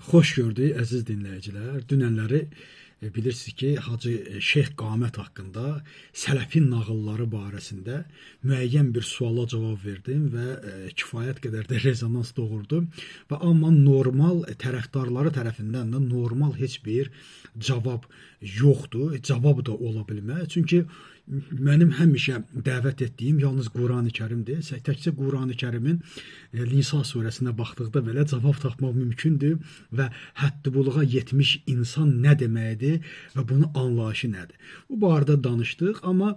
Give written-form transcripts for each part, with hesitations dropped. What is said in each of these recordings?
Xoş gördük əziz dinləyicilər. Dünənləri bilirsiniz ki, Hacı Şeyx Qamət haqqında sələfin nağılları barəsində müəyyən bir suala cavab verdim və kifayət qədər də rezonans doğurdu və amma normal tərəfdarları tərəfindən də normal heç bir cavab yoxdur. Cavab da ola bilməz. Çünki mənim həmişə dəvət etdiyim yalnız Qurani-Kərimdir. Təkcə Qurani-Kərimin Nisa surəsinə baxdıqda belə cavab tapmaq mümkündür və həddi-buluğa yetmiş insan nə deməkdir və bunun anlayışı nədir? Bu barədə danışdıq, amma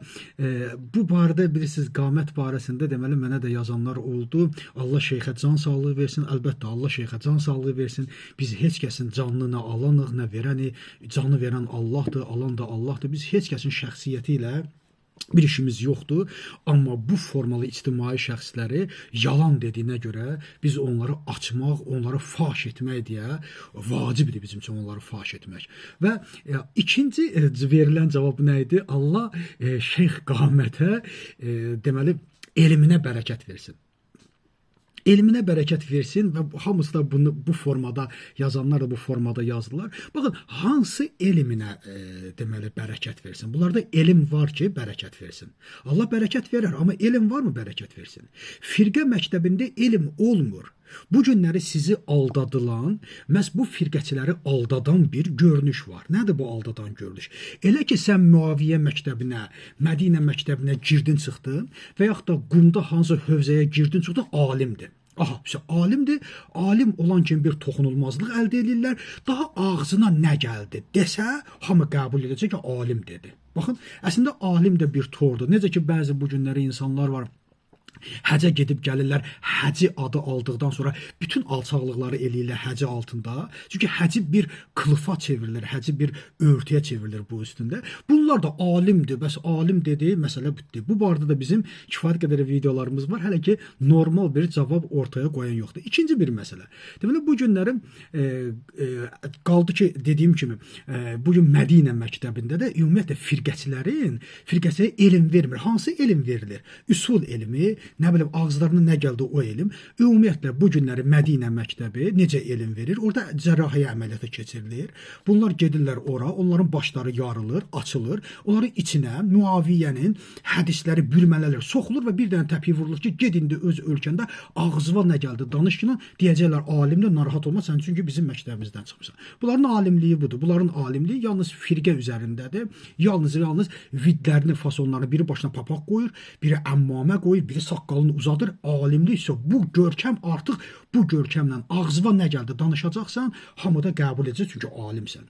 bu barədə bilirsiniz, qamət barəsində deməli mənə də yazanlar oldu. Allah şeyxə can sağlığı versin. Əlbəttə Allah şeyxə can sağlığı versin. Biz heç kəsin canını nə alanıq, nə verəni, canı verən Allahdır, alan da Allahdır. Biz heç kəsin şəxsiyyəti ilə bir işimiz yoxdur, amma bu formalı ictimai şəxsləri yalan dediyinə görə biz onları açmaq, onları faş etmək deyə vacibdir bizim üçün onları faş etmək. Və ikinci verilən cavab nə idi? Allah Şeyx Qamətə deməli elminə bərəkət versin. Elminə bərəkət versin və hamısı da bunu bu formada yazanlar da bu formada yazdılar. Baxın, hansı elminə deməli bərəkət versin? Bunlarda elm var ki, bərəkət versin. Allah bərəkət verər, amma elm varmı bərəkət versin? Firqə məktəbində elm olmur. Bu günləri sizi aldadılan, məhz bu firqəçiləri aldadan bir görünüş var. Nədir bu aldadan görünüş? Elə ki sən Müaviyə məktəbinə, Mədinə məktəbinə girdin, çıxdın və yaxud da Qumda hansı hövzəyə girdin, çıxdın, alimdir. Aha, işte alimdir. Alim olan kimi bir toxunulmazlıq əldə edirlər. Daha ağzına nə gəldi desə, hamı qəbul edəcək ki, alim dedi. Baxın, əslində alim də bir tordur. Necə ki bəzi bu günləri insanlar var, həcə gedib gəlirlər, həci adı aldıqdan sonra bütün alçaqlıqları eləyirlər həci altında. Çünki həci bir qılıfa çevrilir, həci bir örtüyə çevrilir bu üstündə. Bunlar da alimdir, bəs alim dedi, məsələ bitdi. Bu barədə də bizim kifayət qədər videolarımız var. Hələ ki normal bir cavab ortaya qoyan yoxdur. İkinci bir məsələ. Deməli bu günləri qaldı ki, dediyim kimi, bu gün Mədinə məktəbində də ümumiyyətlə firqəçilərə elm vermir. Hansı elm verilir? Üsul elmi, nə bilim ağızlarına nə gəldi o elm. Ümumiyyətlə bu günləri Mədinə məktəbi necə elm verir? Orada cərrahiyyə əməliyyatı keçirilir. Bunlar gedirlər ora, onların başları yarılır, açılır. Onların içinə Müaviyyənin hədisləri bürmələlər soxulur və bir dənə təpik vurulur ki, get indi öz ölkəndə ağzına nə gəldi danış ki, deyəcəklər alimdir, narahat olma sən çünki bizim məktəbimizdən çıxmısan. Bunların alimliyi budur. Bunların alimliyi yalnız firqə üzərindədir. Yalnız vidlərini, fasonlarını biri başına papaq qoyur, biri əmmamə qoyur, biri saqqalını uzadır. Alimlik isə bu görkəm, artıq bu görkəmlə ağzına nə gəldi danışacaqsan, hamı da qəbul edəcək çünki alimsən.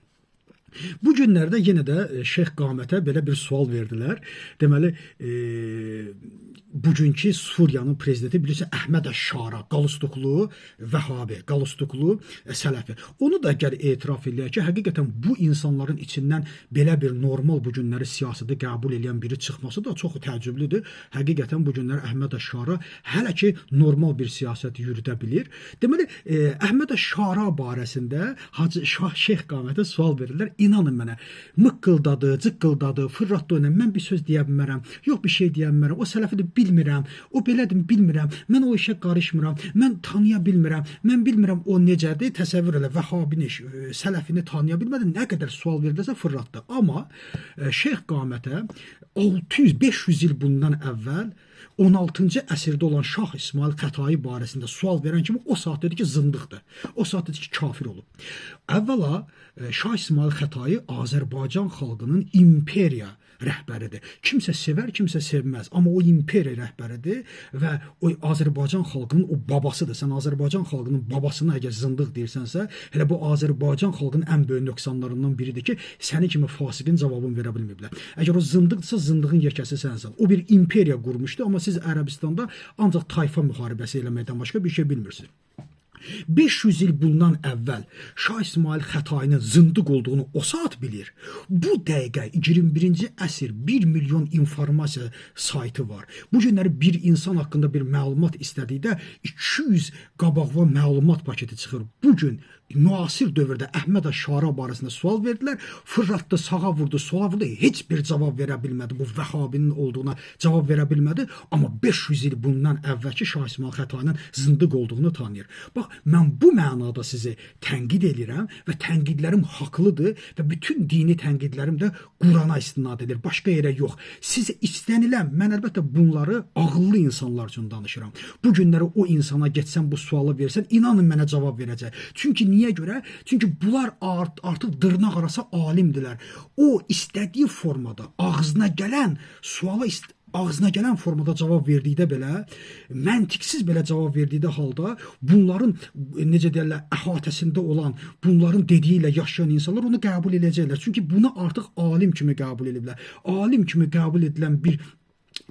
Bu günlərdə yenə də Şeyx Qamətə belə bir sual verdilər. Deməli, bugünkü Suriyanın prezidenti bilirsiniz Əhməd Əş-Şara, qalustuklu Vəhabi, qalustuklu sələfi. Onu da gəl etiraf eləyək ki, həqiqətən bu insanların içindən belə bir normal bu günləri siyasəti qəbul edən biri çıxması da çox təəccüblüdür. Həqiqətən bu günlər Əhməd Əş-Şara hələ ki normal bir siyasət yürüdə bilir. Deməli, Əhməd Əş-Şara barəsində Hacı Şah Şeyx Qamətə sual verirlər. İnanın mənə, mıqqıldadı, cıqqıldadı, fırlatdı önə. Mən bir söz deyə bilmərəm. Yox, bir şey deyə bilmərəm. O sələfidir, bilmirəm. O belədir, bilmirəm. Mən o işə qarışmıram. Mən tanıya bilmirəm. Mən bilmirəm o necədir. Təsəvvür elə, Vəhabini, sələfini tanıya bilmədi. Nə qədər sual verilsə fırlatdı. Amma Şeyx Qamətə 600-500 il bundan əvvəl 16-cı əsrdə olan Şah İsmayıl Xətai barəsində sual verən kimi o saat dedi ki, zındıqdır. O saat dedi ki, kafir olub. Əvvəla Şah İsmayıl Xətai Azərbaycan xalqının imperiya rəhbəridir. Kimsə sevər, kimsə sevməz. Amma o imperiya rəhbəridir və o Azərbaycan xalqının o babasıdır. Sən Azərbaycan xalqının babasına əgər zındıq deyirsənsə, elə bu Azərbaycan xalqının ən böyük nöqsanlarından biridir ki, səni kimi fasiqin cavabını verə bilməyiblər. Əgər o zındıqdırsa, zındığın yekəsi sənsən. O bir imperiya qurmuşdu, amma siz Ərəbistanda ancaq tayfa müharibəsi eləməkdən başqa bir şey bilmirsiniz. 500 il bundan əvvəl Şah İsmayıl Xətainin zındıq olduğunu o saat bilir. Bu dəqiqə 21-ci əsr 1 milyon informasiya saytı var. Bu günləri bir insan haqqında bir məlumat istədikdə 200 qabaqva məlumat paketi çıxır. Bu gün Müasir dövrdə Əhməd Əş-Şara barəsində sual verdilər. Fırlatdı, sağa vurdu, sola vurdu, heç bir cavab verə bilmədi. Bu Vəhabinin olduğuna cavab verə bilmədi, amma 500 il bundan əvvəlki Şah İsmayıl Xətainin zındıq olduğunu tanıyır. Bax, mən bu mənada sizi tənqid edirəm və tənqidlərim haqlıdır və bütün dini tənqidlərim də Qurana istinad edir, başqa yerə yox. Sizə istənilən, mən əlbəttə bunları ağıllı insanlar üçün danışıram. Bu günləri o insana getsən bu sualı versən, inanın mənə cavab verəcək. Çünki niyə görə? Çünki bunlar artıq dırnaq arası alimdirlər. O istədiyi formada ağzına gələn suala ağzına gələn formada cavab verdikdə belə, məntiqsiz belə cavab verdikdə halda bunların necə deyirlər, əhatəsində olan, bunların dediyi ilə yaşayan insanlar onu qəbul edəcəklər. Çünki bunu artıq alim kimi qəbul ediblər. Alim kimi qəbul edilən bir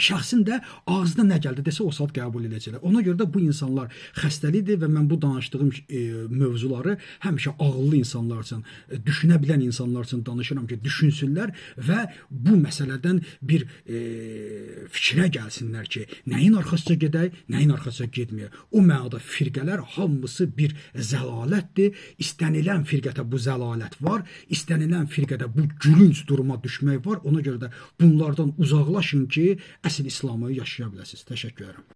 şəxsin də ağzına nə gəldi desə o saat qəbul edəcəklər. Ona görə də bu insanlar xəstəlidir və mən bu danışdığım mövzuları həmişə ağıllı insanlar üçün, düşünə bilən insanlar üçün danışıram ki, düşünsünlər və bu məsələdən bir fikrə gəlsinlər ki, nəyin arxasınca gedək, nəyin arxasınca getməyək. O mənada firqələr hamısı bir zəlalətdir. İstənilən firqədə bu zəlalət var, istənilən firqədə bu gülünc duruma düşmək var. Ona görə də bunlardan uzaqlaşın ki, əsl İslamı yaşaya biləsiniz. Təşəkkür edirəm.